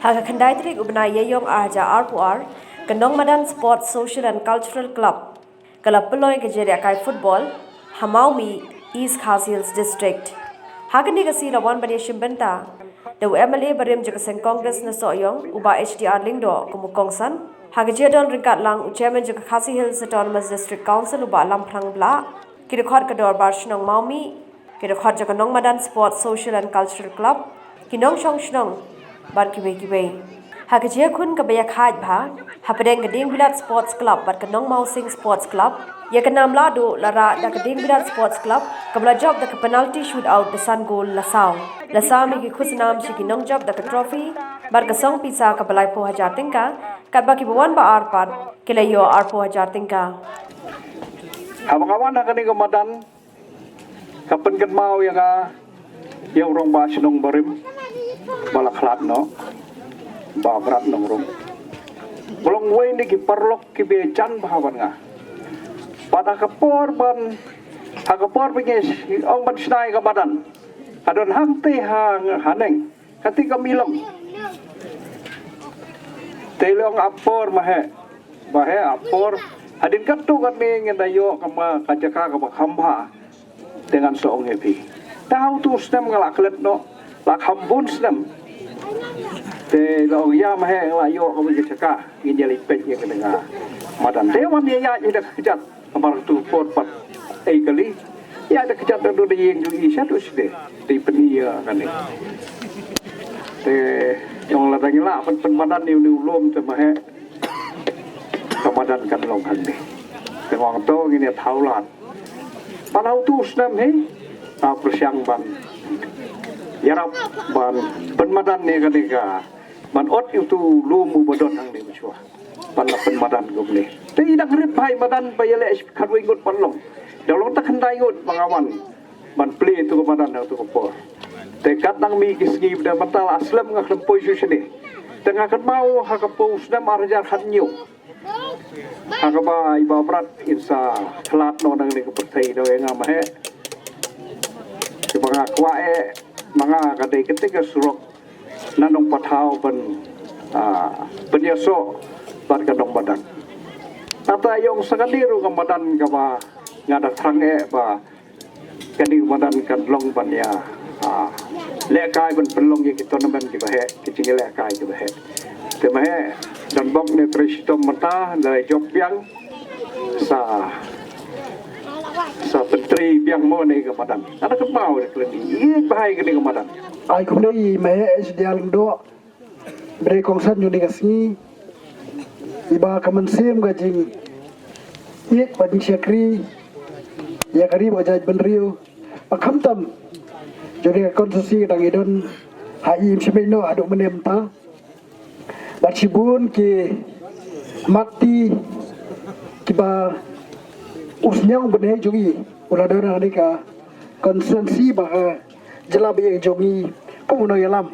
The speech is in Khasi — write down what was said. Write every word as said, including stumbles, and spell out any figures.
Ha ka khyndai tarik u bnai Ïaïong ar hajar arphew ar, ka Nongmadan Sports Social and Cultural Club ka la pynlong ïa ka jingïalehkai football ha Mawmih, East Khasi Hills District. Ha kane ka sngi la wan ban ïashim bynta da u M L A barim jong ka seng Congress na Sohiong, u Bah H D R Lyngdoh, kum u kongsan. Ha ka jingdon ryngkat lang u Chairman jong ka Khasi Hills Autonomous District Council, u Bah Lamphrang Blah, ki dkhot ka Dorbar Shnong Mawmih, ki dkhot jong ka Nongmadan Sports Social and Cultural Club, ki nongshong shnong bad kiwei kiwei. Ha ka jingïakhun kaba ïakhaid bha hapdeng ka Diengbilat Sports Club bad ka Nongmawsing Sports Club, ïa ka nam lahduh la rah da ka Diengbilat Sports Club kaba la jop da ka penalty shootout da san gol la saw. La sam ïa ki khusnam sha ki nongjop da ka trophy bad ka song pisa kaba laiphew hajar tyngka, katba kiba wan ba ar pat ki la ïoh arphew hajar tyngka. Haba nga wan ha kane ka madan, ka pynkynmaw ïa nga ïa u rangbah shnong barim ba la khlad noh, Bah Brat Nongrung. Ba long uwei na ki paralok kiba jan bha bad nga. Bad ha ka por ban, ha ka por ba ngi ong ban shna ïa ka madan, ka don hangtei ha, haneng. Kata ka milong. Te long apor ma he. Ba he apor. Hadien katto katne ngin da ïoh kama ka jaka kaba kham bha. Te ngan sa ong ïa phi. Te ha utu u snem nga la klet noh. La kham bun snem. Te long ïa ma he nga la ïoh kama ka jaka. Ngin ïa leit peit ïa ka dang. Madan te wan ïa ïa ïa da ka jat. Namar tu por pat ei kali. Ïa da ka jat da du da ïeng ju i sha tu sde. Te pyni ïa kane. Te ong la da ngi la pyn pynmadan ni ni u lum te ma he. Ka madan kan long hangne. Te ong to ngin ïa thaw lad. Palau tu snem he. A pyrshang ban. Ïarap ban pynmadan ni kane ka. Ban ot ïa utu u lum uba don hangne mynshuwa. Ban la pynmadan kumne. Te i dang rit bha i madan ba ïaleh shi khatwei ngut ban long. Da long ta khyndai ngut ba nga wan ban plie ïa utu ka madan ha utu ka por. Te kat nang mih ki sngi ba da mynta la slem nga khlem poi shuh shane. Te nga kynmaw ha ka por u snem ar hajar khathynñiew. Ha kaba i Bah Brat in sa khlad noh nangne ka pyrthei da ïa nga ma he. Kaba nga kwah eh ma nga ka dei kata ka surok na Nongpathaw ban, ah, pynïasoh bad ka Nongmadan. Nangta ïong sa kane ruh ka madan kaba nga da thrang eh ba kane ka madan kan long ban ïa, ah, lehkai ban pynlong ïa ki tournament kiba heh, ki jingïalehkai kiba heh. Te ma heh, don bok ne trei shitom mynta, da jop biang sa sa pyntrei biang mo ne ka madan. Ada kynmaw da kren ïa ba hai kane ka madan. Ai kumne i ma heh H D R Lyngdoh. Bre kongsan jong ne ka sngi. Iba ka mynsiem ka jing. Ïa ba jing shakri. Ïa ka ri ba jaid bynriew. Ba khamtam. Jong ne ka konstituensi ka dang i don. Ha i im shimei no haduh mynne mynta. Bad shibun ki mat ti kiba u sniang bnai jong i u la don ha kane ka konstituensi ba ka jylla ba ïeng jong i kum u nongïalam